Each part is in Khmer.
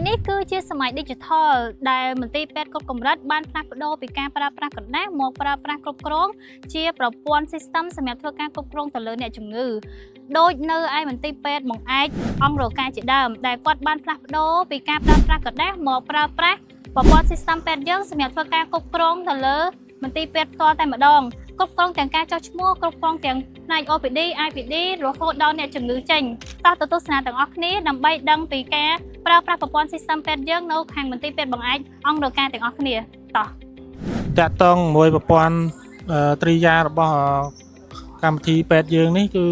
នេះគឺជាសម័យ Digital ដែលមន្ទីរពេទ្យគ្រប់កម្រិតបានផ្លាស់ប្ដូរពីការប្រើប្រាស់ក្រដាសមកប្រើប្រាស់គ្រប់គ្រងជាប្រព័ន្ធ system សម្រាប់ធ្វើការគ្រប់គ្រងទៅលើអ្នកជំងឺដូចនៅឯមន្ទីរពេទ្យបង្អែកអង្គរកាជាដើមដែលគាត់បានផ្លាស់ប្ដូរពីការប្រើប្រាស់ក្រដាសមកប្រើប្រាស់ប្រព័ន្ធ system ពេទ្យយើងសម្រាប់ធ្វើការគ្រប់គ្រងទៅលើមន្ទីរពេទ្យផ្ទាល់តែម្ដងគ្រប់គ្រងទាំងការចុះឈ្មោះគ្រប់គ្រងទាំងផ្នែក OPD IPD រហូតដល់អ្នកជំងឺចេញតោះទៅទស្សនាទាំងអស់គ្នាដើម្បីដឹងពីការប្រើប្រាស់ប្រព័ន្ធ system ពេទ្យយើងនៅខាងមន្ទីរពេទ្យបង្អែកអង្គរកាទាំងអស់គ្នាតោះ តាក់ទងមួយប្រព័ន្ធត្រីយ៉ារបស់កម្មវិធីពេទ្យយើងនេះគឺ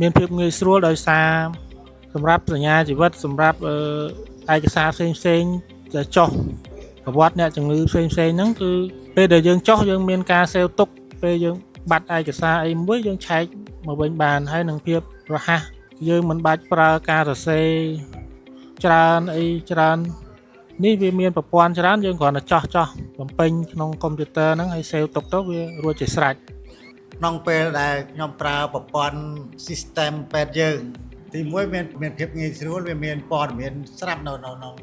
មានភាពងាយស្រួលដោយសារសម្រាប់សញ្ញាជីវិតសម្រាប់ឯកសារផ្សេងផ្សេងៗដែលចុះប្រវត្តិអ្នកជំងឺផ្សេងផ្សេងៗហ្នឹងគឺពេលដែលយើងចុះយើងមានការ save ទុកពេលយើងបាត់ឯកសារអីមួយយើងឆែកមកវិញបានហើយនឹងភាពរហ័សយើងមិនបាច់ប្រើការសរសេរច្រើនអីច្រើន នេះវាមានប្រព័ន្ធច្រើនយើងគ្រាន់តែចោះចោះបំពេញក្នុងកុំព្យូទ័រហ្នឹងហើយ save ទុកទៅវារួចជាស្រេច។ ក្នុងពេលដែលខ្ញុំប្រើប្រព័ន្ធ system ពេទ្យយើង ទីមួយមានមានភាពងាយស្រួលវាមានព័ត៌មានស្រាប់នៅនៅក្នុង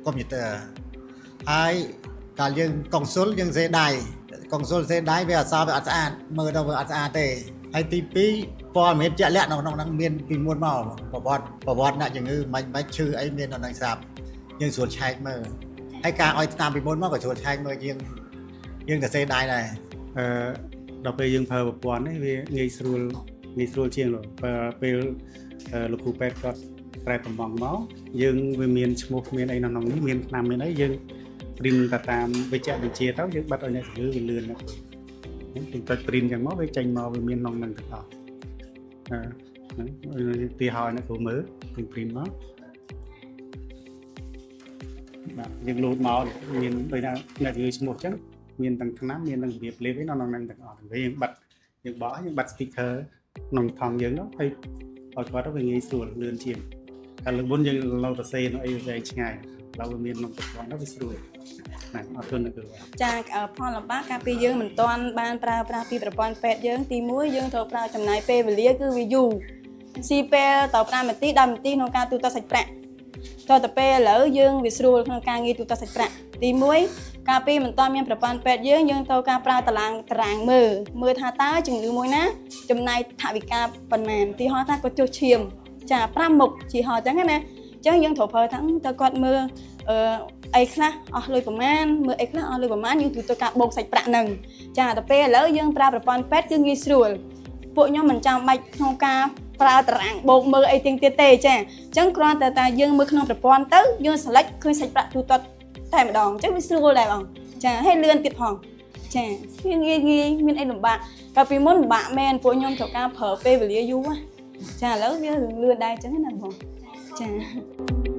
កុំព្យូទ័រហើយកាលយើង consult យើងសេដៃ consult សេដៃវាអក្សរវាអត់ស្អាតមើលទៅវាអត់ស្អាតទេហើយទី2ព័ត៌មានជាក់លាក់នៅក្នុងហ្នឹងមានពីមុនមកប្រវត្តិប្រវត្តិអ្នកជំងឺមិនមិនឈឺអីមាននៅហ្នឹងស្រាប់យើងស្រួលឆែកមើលហើយការឲ្យតាមពីមុនមកក៏ស្រួលឆែកមើលជាងយើងទៅសេដៃដែរ។ ដល់ពេលយើងប្រើប្រព័ន្ធនេះវាងាយស្រួលងាយស្រួលជាងលោកពេលពេលលោកគ្រូពេទ្យគាត់ប្រែប្រម៉ងមកយើងវាមានឈ្មោះមានអីនៅក្នុងនេះមានឆ្នាំមានអីយើង print ទៅតាមវិជ្ជវិទ្យាទៅយើងបិទឲ្យអ្នកជំងឺវាលឿនណាស់ហ្នឹងទីចុច print ចឹងមកវាចេញមកវាមានក្នុងហ្នឹងទាំងអស់ហ្នឹងទីហើយអ្នកគ្រូមើលយើង print មកបាទយើងលោតមកមានដូចថាអ្នកជំងឺឈ្មោះចឹង មានទាំងថ្នាំមានទាំងរបៀបលេបអីនៅក្នុងហ្នឹងទាំងអស់វិញយើងបិទយើងបកយើងបិទ sticker ក្នុងថង់យើងនោះហើយឲ្យគាត់ទៅវាងាយស្រួលលឿនជាងកាលលើកមុនយើងនៅសរសេរនៅអីវែងឆ្ងាយឥឡូវវាមានក្នុងប្រព័ន្ធទៅវាស្រួលណាអរគុណណាស់គ្រូ។ ចាផលលំបាកកាលពីយើងមិនទាន់បានប្រើប្រាស់ពីប្រព័ន្ធពេទ្យយើងទី1យើងត្រូវប្រើចំណាយពេលវេលាគឺវាយូរស៊ីពេលទៅ5នាទី10នាទីក្នុងការទូទាត់សាច់ប្រាក់តទៅពេលឥឡូវយើងវាស្រួលក្នុងការងារទូទាត់សាច់ប្រាក់ទី1កាលពីមិនទាន់មានប្រព័ន្ធពេទ្យយើងយើងត្រូវការប្រើតារាងតារាងមើលមើលថាតើជំងឺមួយណាចំណាយថវិកាប៉ុន្មានទីហោថាគាត់ចុះឈាមចា5មុខជាហោអញ្ចឹងណាអញ្ចឹងយើងត្រូវប្រើថាតើគាត់មើលអីខ្លះអស់លុយប្រមាណមើលអីខ្លះអស់លុយប្រមាណយើងត្រូវការបូកសាច់ប្រាក់ហ្នឹងចាដល់ពេលឥឡូវយើងប្រើប្រព័ន្ធពេទ្យគឺងាយស្រួលពួកខ្ញុំមិនចាំបាច់ក្នុងការប្រើតារាងបូកមើលអីទៀងទៀតទេចាអញ្ចឹងគ្រាន់តែតែយើងមើលក្នុងប្រព័ន្ធទៅយើង select ឃើញសាច់ប្រាក់ទូទាត់តែម្ដងអញ្ចឹងវាស្រួលដែរបងចាហើយលឿនទៀតផងចាវាងាយងាយមានអីលំបាកកាលពីមុនលំបាកមែនពួកខ្ញុំត្រូវការប្រើពេលវេលាយូរចាឥឡូវវាលឿនដែរអញ្ចឹងណាបងចា។